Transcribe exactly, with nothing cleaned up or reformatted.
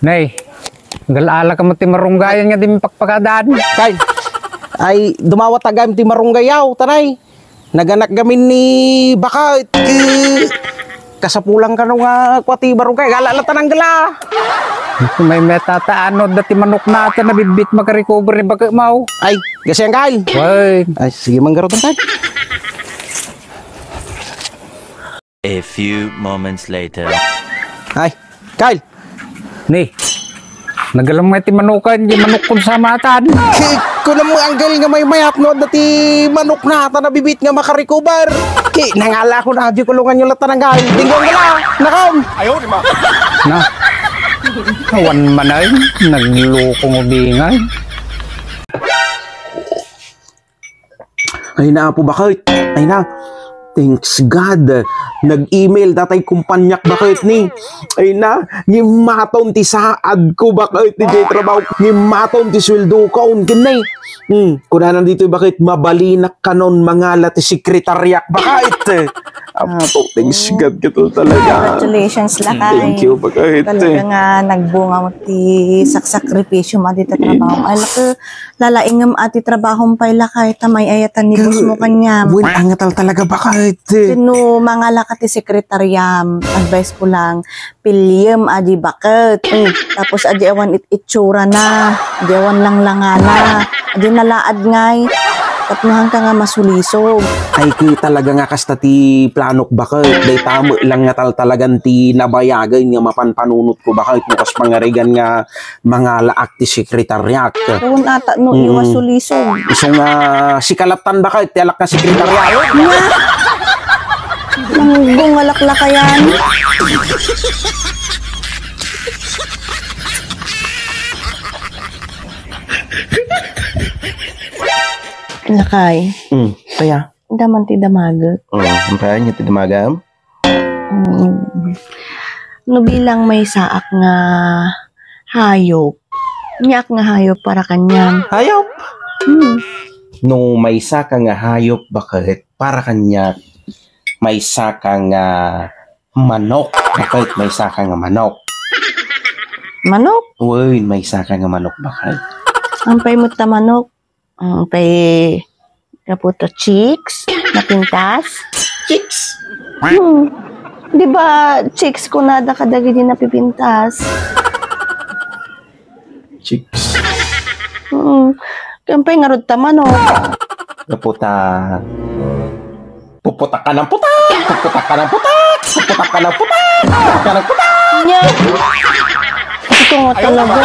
Nay, gal-ala ka met ti marunggayan nga di mi pakpakadaan. Kyle, ay, dumawat agam ti marunggayaw, tanay. Naganak gamin ni Baket, eh, kasapulan kano nga kua ti marunggay, gal-ala ta nanggala. May metataanod da ti manok na ta nabibit makarecover ni Baket maw. Ay, kasi ang Kyle. Way. Ay, sige, manggarutan tayo. A few moments later. Ay, Kyle! Ni, nagalam nga ti manukan, di manok kun samatan. Ki, kunam mo, Anggal, nga may mayat no, dati manok na, ta nabibit nga makarecover. Ki, nangala ko na, di kulungan nyo latan, Anggal. Dinggo, Anggal, ah. Nakam! Ayaw, di ma. Na, awan manay, nagloko ng ubingay. Ay na, Apo Baket. Ay na. Thanks God. Nag-email datay kumpanyak Baket ni. Ay na, ngimmaton ti saad ko Baket ni jay trabaho. Ngimmaton ti sweldo ko. Ken ni. Hmm, kunana ditoy Baket, mabalinak kanon mangala ti sekretaryak Baket. Apo, thanks God ka talaga. Congratulations, Lakay. Thank you, Baket. Talaga nga nagbunga mo ti saksakripisyo mo dito trabaho. Ay, laki, lalaingem a ti trabahom pay Lakay, ta may-ayatan ni boss mo kaniam. Wen, angatal talaga Baket. Sino mangala ka ti sekretariam? Advice ko lang, piliem a di Baket. Mm. Tapos a di awan it-, itsurana, a di awan langlangana, a di nalaad ngay. Tapno haanka nga masulisog. Ay, ki talaga nga kasta ti planok Baket. Dayta met lang nga tal-, talagan ti nabayagen nga mapan panunot ko Baket. No kas pangarigan nga mangalaak ti sekretaryak. Kun ata no, mm, iwas sulisog. Isu nga sikalatan Baket, ti alak nga sekretaryak. Nga! Nanggungalak Lakayan. Lakay. Mm, kaya? Daman ti damagek. Mm, ang kaya niya ti damagam? Mm. No bilang maysaak nga hayop, niak nga hayop para kaniam. Hayop? Hmm. No maysaka nga hayop, Baket, para kaniak, maysaka nga manok. Baket, maysaka nga manok. Manok? Uy, maysaka nga manok, Baket. Ampay met ta manok. Mm, pay, kaputo, chicks? Napintas? Chicks? Hmm. Di ba, chicks kunada kadagidi napipintas? Chicks. Mm. Kampay ngarud ta manok. Kaputa. Puputak ka ng putak! Puputak ka ng putak! Puputak ka ng putak! Puputak ka ng putak! Nya! Ito nga talaga.